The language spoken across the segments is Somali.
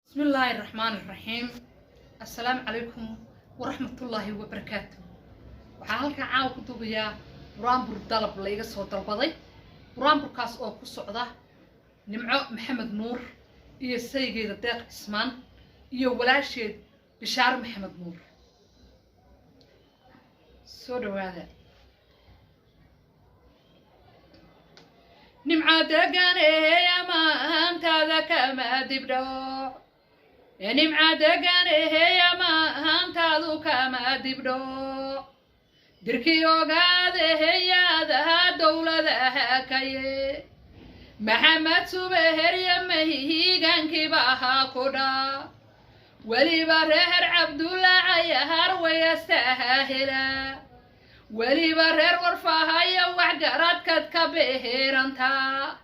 بسم الله الرحمن الرحيم. السلام عليكم ورحمة الله وبركاته. Waxaa halkan caawa ku duubayaa buraanbur dalab layga soo dalbaday, buraanburkaas oo ku socda Nimco Maxamed Nuur iyo saygeeda Deeq Cismaan iyo walaasheed Bishaar Maxamed Nuur. Soo dhawaada. Nimco deganey amaantaada kama dibdhoc, nimca deganey amaantaadu kama dibdhoc, dirkii ogaadaheyaadaha dowladaha kaye Maxamed Subeherya mahihiigankiiba ahaa kudha, weliba reer Cabdulla Cayahar wayastaha hela, weliba reer Warfahaya waxgaradkad ka beheerantaa,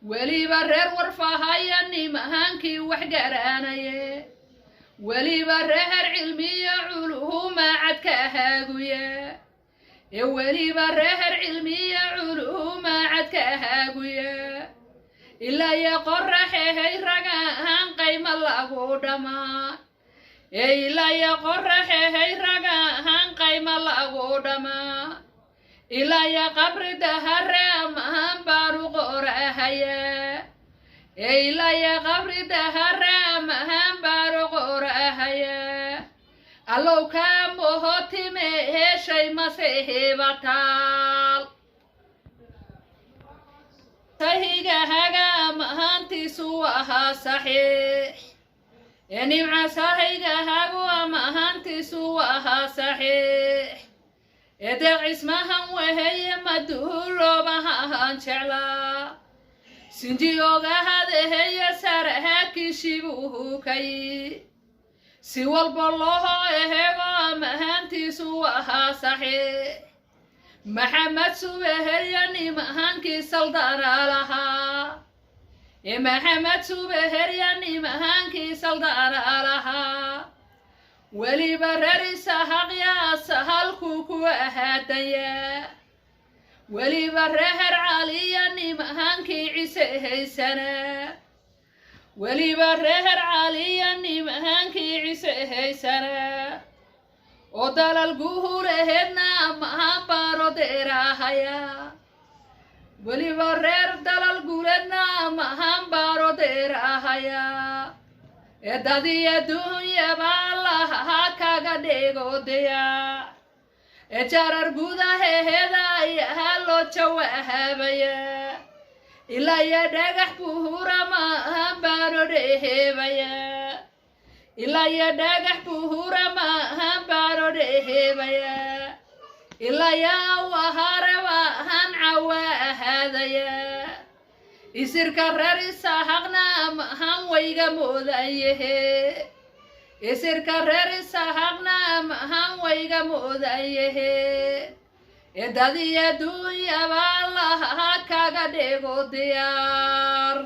weliba reer Warfahaya nimahankii waxgaranaye, weliba reer Cilmiya culuhuma cadka haaguye, ee weliba reer Cilmiya culuhuma cadka haaguye, ilaa iyo qoraxehay ragahan qayma lagu dhamaa, ee ilaa iyo qoraxehay ragahan qayma lagu dhamaa, ilaa iyo qabri dahare amahan baanu qorahayaa, ee ilaa iyo qabri dahare amahan baanu qorahayaa. Allow kaa mohotime heshay masehebataal sahiga haga amahantiisu ahaa saxiix, ee nimca sahiga hagu amahantiisu ahaa saxiix, ee Deeq Cismahan weheye maduuloobahaan jeclaa, sinji ogahadeheye sarahaakiishibuhu kayi, si walba looho ehego amahantiisu ahaa saxiix. Maxamed Subeherya nimahankii saldana lahaa, ee Maxamed Subeherya nimahankii saldana lahaa, weliba reer Isahaqyaasa halkuu ku ahaadaya, weliba reer Caliya nimahankii Cise haysanaa, weliba reer Caliya nimahankii Cise haysanaa, oo dalal guhulaheedna amahan baano deeraahaya, weliba reer dalal guuleedna amahan baano deeraahaya, ee dadiya dunyaba Allaha kaga dhigodaya, ee jarar gudaheeda ayaa loo jawaabaya, ilaa iyo dhagax buhura maahan baano dheheebaya, ilaa iyo dhagax buhura maahan baano dheheebaya, ilaa iyo awahare maahan cawa ahaadaya. Isirka reer Isahaqna mahan wayga moodayehe, isirka reer Isahaqna mahan wayga moodayehe, ee dadiya dunyaba Allaha kaga dhigo diyaar.